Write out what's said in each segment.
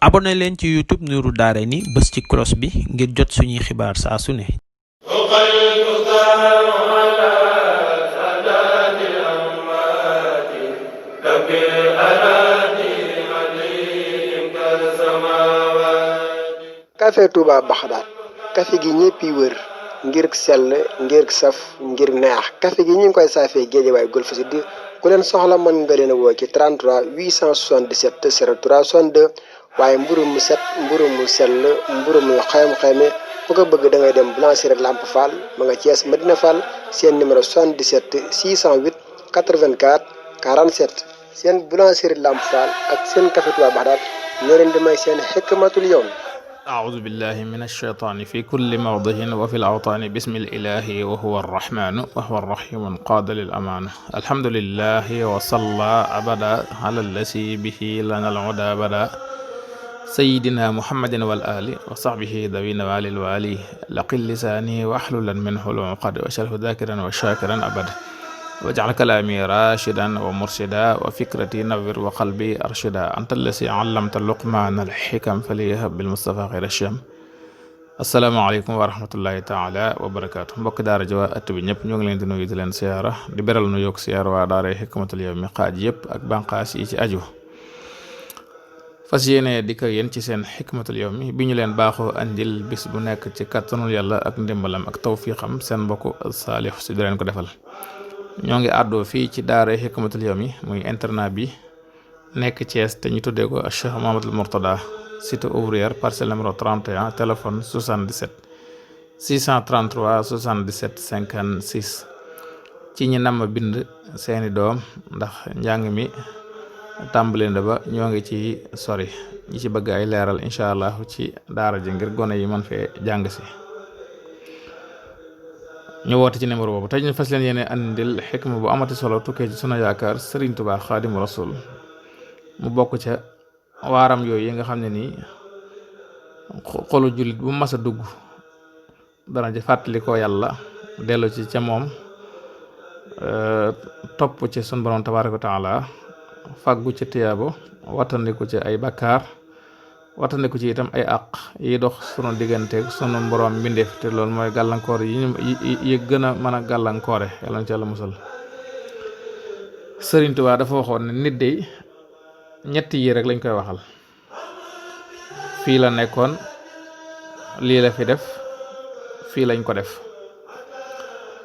abonné leen ci YouTube Nourou Darayni bës ci cloche bi ngir jot suñuy xibaar saa su ne. café Touba Baxdaat café gi ñëpp yi wër ngir sell ngir saf ngir neex café gi ñu ngi koy saafee Géejawaay Golf Sud ku leen soxla mën nga leen a woo ci 33 877 03 62 waaye mburu mu set mburu mu sell mburu mu xayma ku ko bëgg da ngay dem boulangerie Lamp Fall ma nga Thiès Medina Fall seen numéro 77 608 84 47 seen boulangerie Lamp Fall ak seen café Touba Baxdaat ñoo leen di may seen xikmatul yawm. أعوذ بالله من الشيطان في كل موضع وفي الأوطان بسم الإله وهو الرحمن وهو الرحيم قاد للأمان الحمد لله وصلى أبدا على الذي به لنا العدى بدا سيدنا محمد والآل وصحبه ذوي النوال الوالي لقل لساني واحللا منه العقد واشره ذاكرا وشاكرا أبدا واجعل كلامي راشدا ومرشدا وفكرتي نور وقلبي أرشدا أنت الذي علمت اللقمان الحكم فليهب بالمصطفى خير الشام asalaamaaleykum wa rahmatullahi taala wa barakaatu mbokk daara ji waa ëtt bi ñëpp ñoo ngi leen di nuyu di leen siyaara di beral nu yokk siyaar waa daaray Hikmatul Yawmi xaaj yëpp ak banqaas yi ci aju fas yéene di ko yéen ci seen Hikmatul Yawmi bi ñu leen baaxoo andil bis bu nekk ci kàttanul yàlla ak ndimbalam ak tawfiqam seen mbokk Saalix si di leen ko defal ñoo ngi àddoo fii ci daaray Hikmatul Yawmi muy internat bi nekk Thiès te ñu tuddee ko Cheikh Mouhamadoul Mourtada cité ouvrière parcelle numéro 31 téléphone 77 633 77 56 ci ñi namm bind seeni doom ndax njàng mi tàmbali na ba ñoo ngi ci sori ñi ci bëgg ay leeral incha allah ci daara ji ngir gone yi mën fee jàng si ñu woote ci numéro boobu tey ñu fas leen yéene andil xikma bu amati solo tukkee ci sunu yaakaar Serigne Touba Xaadimu Rasul mu bokk ca waaram yooyu yi nga xam ne nii xolu jullit bu mas a dugg dana ci fàttali ko yàlla dellu ci ca moom topp ci sun borom tabaaraka wa taala fàggu ci tiyaabo wattandiku ci ay bakkaar wattandiku ci itam ay àq yi dox sunu digganteeg sunu borom mbindeef te loolu mooy gàllankoor yi gën a mën a gàllankoore yàlla na ci yàlla musal. Sëriñ Tuubaa dafa waxoon ne nit de ñetti yi rek lañ koy waxal fii la nekkoon lii la fi def fii lañ ko def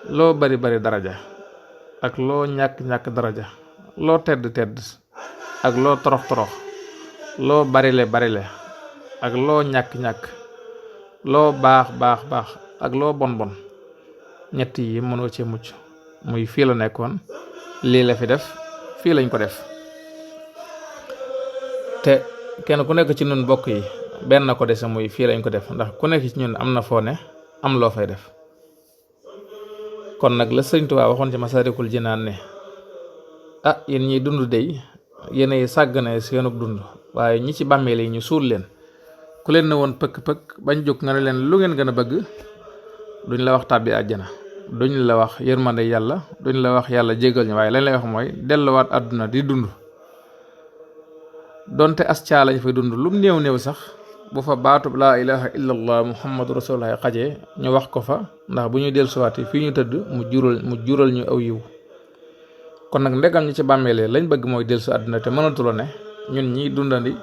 loo bari bari daraja ak loo ñàkk daraja loo tedd ak loo torox loo barile ak loo ñàkk loo baax ak loo bon ñett yi mënoo cee mucc muy fii la nekkoon lii la fi def fii lañ ko def te kenn ku nekk ci ñun bokk yi benn ko dese muy fii lañ ko def ndax ku nekk ci ñun am na foo ne am loo fay def kon nag la Sëriñ Tuubaa waxoon ci Masaalikul Jinaan ne yéen ñiy dund dey yéenay sàggane seenug dund waaye ñi ci bàmmeel yi ñu suul leen ku leen ne woon pëkk bañ jóg nga ne leen lu ngeen gën a bëgg duñ la wax tàbbi àjjana duñ la wax yërmande yàlla duñ la wax yàlla jégal ñu waaye lañ lay wax mooy delluwaat àdduna di dund donte as caa lañ fay dund lum néew sax bu fa baatub laa ilaha illallah muhammadu rasulullah xajee ñu wax ko fa ndax bu ñuy dellusiwaatee fii ñu tëdd mu jural ñu aw yiw kon nag ndegam ñi ci bàmmeelee lañ bëgg mooy dellusi àdduna te mënatuloo ne ñun ñiy dundandi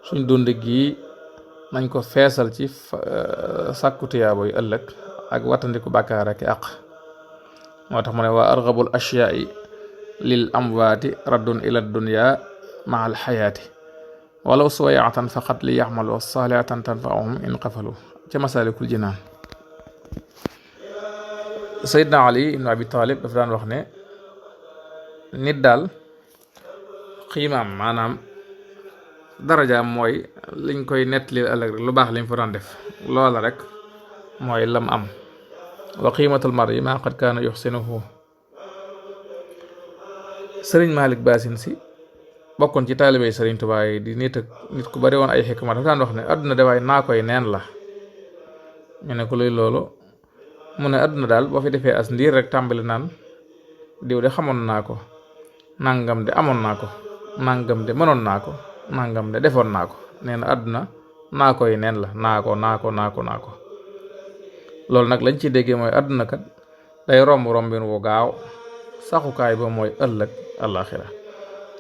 suñ dund gii nañ ko feesal ci sàkku tiyaabo yu ëllëg ak wattandiku bàkkaar ak àq moo tax mu ne waa argabul ashyaai lil amwaati raddun ila dunya maa al xayaati walaw suwayatan faqat li yaxmalu saalihatan tanfaahum in qafalu ca Masaalikul Jinaan. Seydina Ali ibn Abi Talib dafa daan wax ne nit daal xiimaam maanaam darajaam mooy liñ koy nettali ëllëg rek lu baax liñ fa daan def loola rek mooy lam am wa qiimatul mar'i maa qad kaana yuxsinuhu. Sëriñ Malick Basin si bokkoon ci taalibey Sëriñ Tuubaa yi di nit ku bari woon ay xikma dafa daan wax ne àdduna de waaye naa koy neen la ñu ne ko luy loolu mu ne àdduna daal boo fi defee as ndiir rek tàmbali naan diw de xamoon naa ko nangam de amoon naa ko nangam de mënoon naa ko nangam de defoon naa ko nee na àdduna naa koy neen la naa ko loolu nag lañ ci déggee mooy àdduna kat day rombin wu gaaw saxukaay ba mooy ëllëg àllaaxira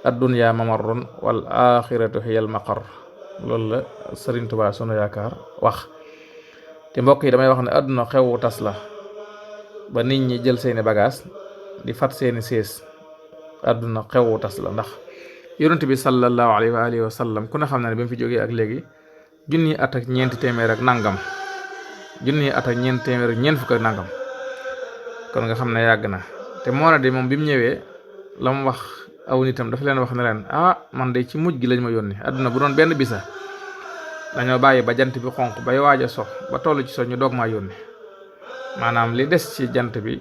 addunya mamarrun wal axiratu hiyal maqar loolu la Sëriñ Tuubaa sunu yaakaar wax. te mbokk yi damay wax ne àdduna xewu tas la ba nit ñi jël seeni bagaas di fat seeni sées àdduna xewu tas la ndax yonent bi sallallahu alayhi wa alihi wa sallam ku ne xam na ne ba mu fi jógee ak léegi junni at ak ñeenti téeméer ak nangam ñeent fukk ak nangam kon nga xam ne yàgg na te moo na de moom bi mu ñëwee la mu wax aw nitam dafa leen wax ne leen man de ci mujj gi lañ ma yónni àdduna bu doon benn bisa dañoo bàyyi ba jant bi xonq bay waaj a so ba toll ci so ñu doog maa yónni maanaam li des ci jant bi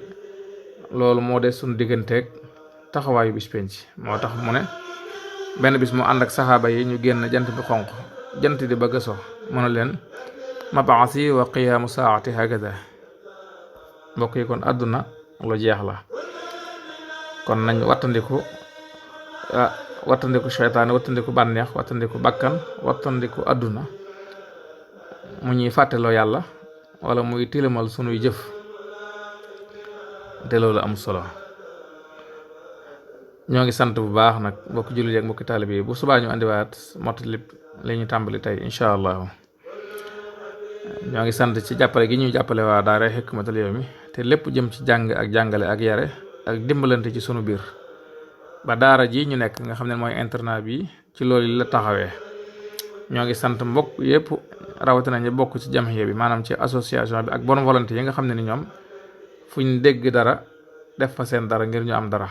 loolu moo des suñu digganteeg taxawaayu bis penc moo tax mu ne benn bis mu ànd ak saxaaba yi ñu génn jant bi xonq jant di bëgg a so mu ne leen mabaasi wa qiyaamu saati hagada mbokk yi kon àdduna lu jeex la kon nañ wattandiku seytaane wattandiku bànneex wattandiku bakkan wattandiku àdduna mu ñuy fàtteloo yàlla wala muy tilimal sunuy jëf te loolu am solo. ñoo ngi sant bu baax nag mbokki jullit ak mbokki taalibe yi bu subaa ñu andiwaat mottali li ñu tàmbali tey incha allahu. ñoo ngi sant ci jàppale gi ñuy jàppale waa daara Hikmatul Yawmi te lépp jëm ci jàng ak jàngale ak yare ak dimbalante ci sunu biir ba daara ji ñu nekk nga xam ne mooy internat bi ci loolu la taxawee. ñoo ngi sant mbokk yépp rawatina ñu bokk ci jamhiya bi maanaam ci association bi ak bonne volonté yi nga xam ne ni ñoom fuñ dégg dara def fa seen dara ngir ñu am dara.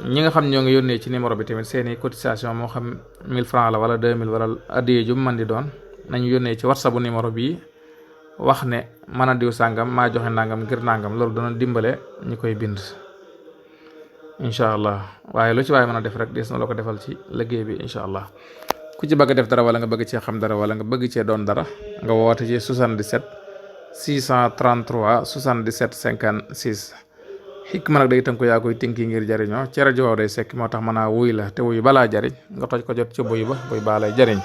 ñi nga xam ñoo ngi yónnee ci numéro bi tamit seeni cotisation moo xam 1000 francs la wala 2000 wala addiye ju man di doon nañu yónnee ci whatsapp bu numéro bii wax ne mën a diw sàngam maa joxe nangam ngir nangam loolu dana dimbale ñi koy bind incha allah. waaye lu ci waaye mën a def rek des na la ko defal ci liggéey bi incha allah. ku ci bëgg a def dara wala nga bëgg cee xam dara wala nga bëgg cee doon dara nga woote ci 77 633 77 56. Hikma nag day tënku yaa koy tënki ngir jariñoo ci rajo waaw day sekk moo tax mën a wuy la te wuy balaa jariñ nga toj ko jot ci buy ba buy baa lay jariñ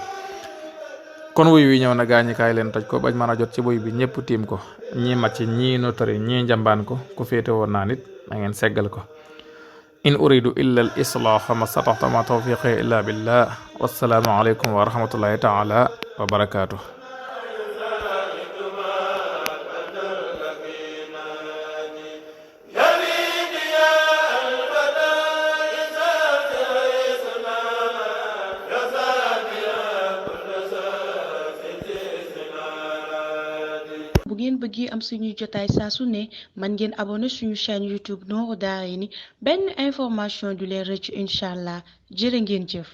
kon wuy wi ñëw na gaañi kaay leen toj ko bañ mën a jot ci buy bi ñëpp tiim ko ñii màcc ñii notari ñii njambaan ko ku féete woon naa nit na ngeen seggal ko. in uridu illa al islaaha ma stataxta ma tawfiqi illa billah wassalaamu aleykum wa rahmatullahi taala wa barakaatuh. bu ngeen bëggee am suñuy jotaay saa su ne man ngeen abonné suñu chaîne YouTube Nourou Darayni benn information du leen rëcc incha allah jërë ngeen jëf.